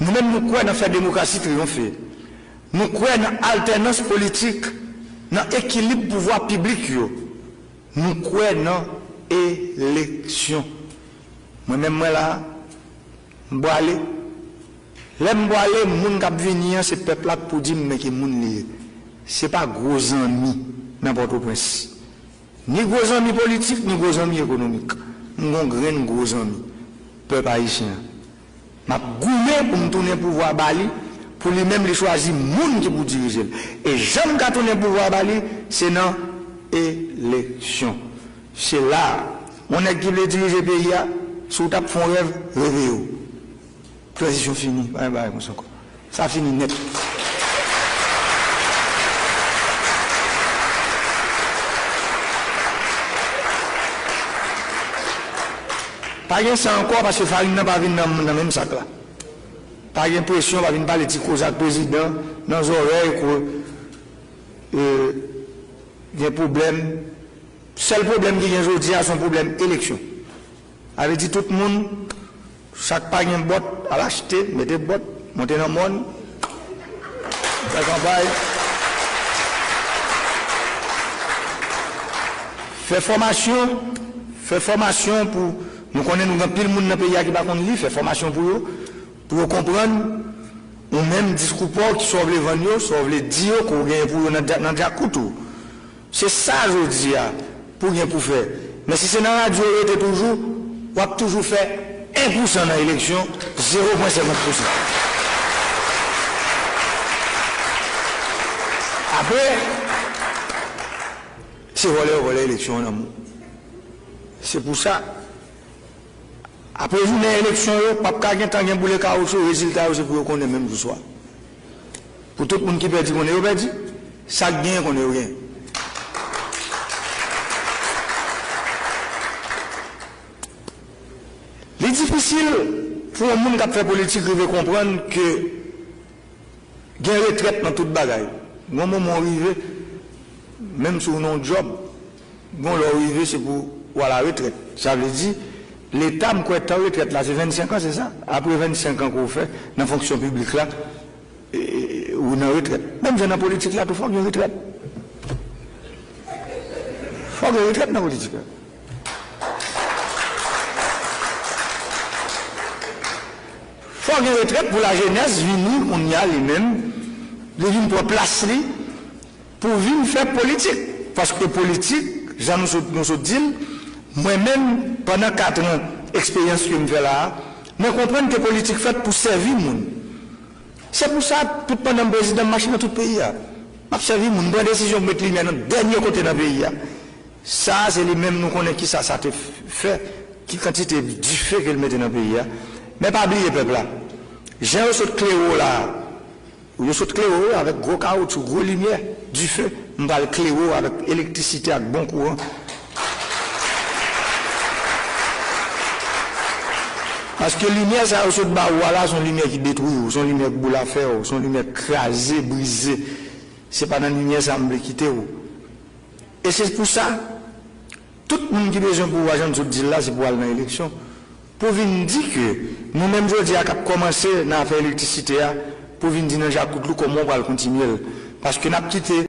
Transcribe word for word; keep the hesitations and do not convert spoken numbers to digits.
Nou menm, nou kwè nan fè demokrasi triyonfe. Nou kwè nan altènans politik, nan ekilib pouvwa piblik yo. Nou kwè nan eleksyon. Mwen menm, mwen la, m pwale. Lè m pwale, moun k ap vini an, se pèp la k pou di m men ki moun li ye. Se pa gwo zanmi nan Pòtoprens. Ni gwo zanmi politik, ni gwo zanmi ekonomik. M gon grenn gwo zanmi pèp ayisyen an. M ap goumen pou m tounen pouvwa ba li, pou li menm li chwazi moun ki pou dirije l. E jan m ka tounen pouvwa ba li, se nan eleksyon. Se la a. Yon nèg ki vle dirije peyi a, si w t ap fè yon rèv, reveye w. Tranzisyon fini, pa gen bagay konsa ankò. Sa fini nèt. Pa gen sa ankò, paske farin nan pa vin nan, nan menm sak la. Pa gen presyon, pa vin pale ti koze ak prezidan nan zòrèy, ke, e, gen pwoblèm. Sèl pwoblèm ki gen jodi a, se yon pwoblèm eleksyon. Sa vle di tout moun, sa k pa gen bòt, al achte, mete bòt, monte nan mòn, fè kanpay. Fè fòmasyon, fè fòmasyon pou, nou konnen nou gen anpil moun nan peyi a ki pa konn li, fè fòmasyon pou yo, pou yo konprann, ou menm diskou pa w, ki sa w vle vann yo, sa w vle di yo, ke w genyen pou yo nan dja-, nan djakout ou. Se sa jodi a pou gen pou fè. Men si se nan radyo w rete toujou, w ap toujou fè en pou san nan eleksyon, zewo pwen senkant pou san. Apre, se vòlè yo vòlè eleksyon an nan men w. Se pou sa, apre jounen eleksyon yo, p ap ka gentan gen boule kawoutchou, rezilta yo se pou yo konnen menm jou swa. Pou tout moun ki pèdi konnen yo pèdi, sa k genyen konnen yo genyen. Li difisil pou yon moun k ap fè politik rive konprann ke gen retrèt nan tout bagay. Gon moman w rive, menm si w nan yon djòb, gon lè w rive, se pou w al a retrèt. Sa vle di, Leta, m kwè, tan retrèt la, se vennsenk an, se sa? Apre vennsenk an ke w fè nan fonksyon piblik la, e, e, ou nan retrèt. Menm jan nan politik la tou, fòk gen retrèt. Fòk gen retrèt nan politik la. Fòk gen retrèt pou lajenès vini kounye a li menm, li vin pran plas li pou vin fè politik. Paske politik, jan nou sot, nou sot di l, mwen menm, pandan kat an eksperyans ke m fè la a, mwen konprann ke politik fèt pou sèvi moun. Se pou sa, tout pandan m prezidan, m mache nan tout peyi a. M ap sèvi moun, m pran desizyon pou met limyè nan dènye kote nan peyi a. Sa a, se li menm nou konnen kisa sa te fè, ki kantite dife ke l mete nan peyi a. Men pa bliye pèp la. Jan yo sot klere w la a, yo sot klere w avèk gwo kawoutchou, gwo limyè, dife, m pral klere w avèk elektrisite ak bon kouran. Paske limyè sa yo sot ba ou a la, se yon limyè ki detwi w, se yon limyè k boule afè w, se yon limyè k kraze, brize. Se pa nan limyè sa a m vle kite w. E se pou sa, tout moun ki bezwen pouvwa, jan m sot di l la, se pou al nan eleksyon. Pou vin di ke nou menm jodi a k ap kòmanse nan afè elektrisite a, pou vin di nan djakout li kòman w pral kontinye l. Paske n ap kite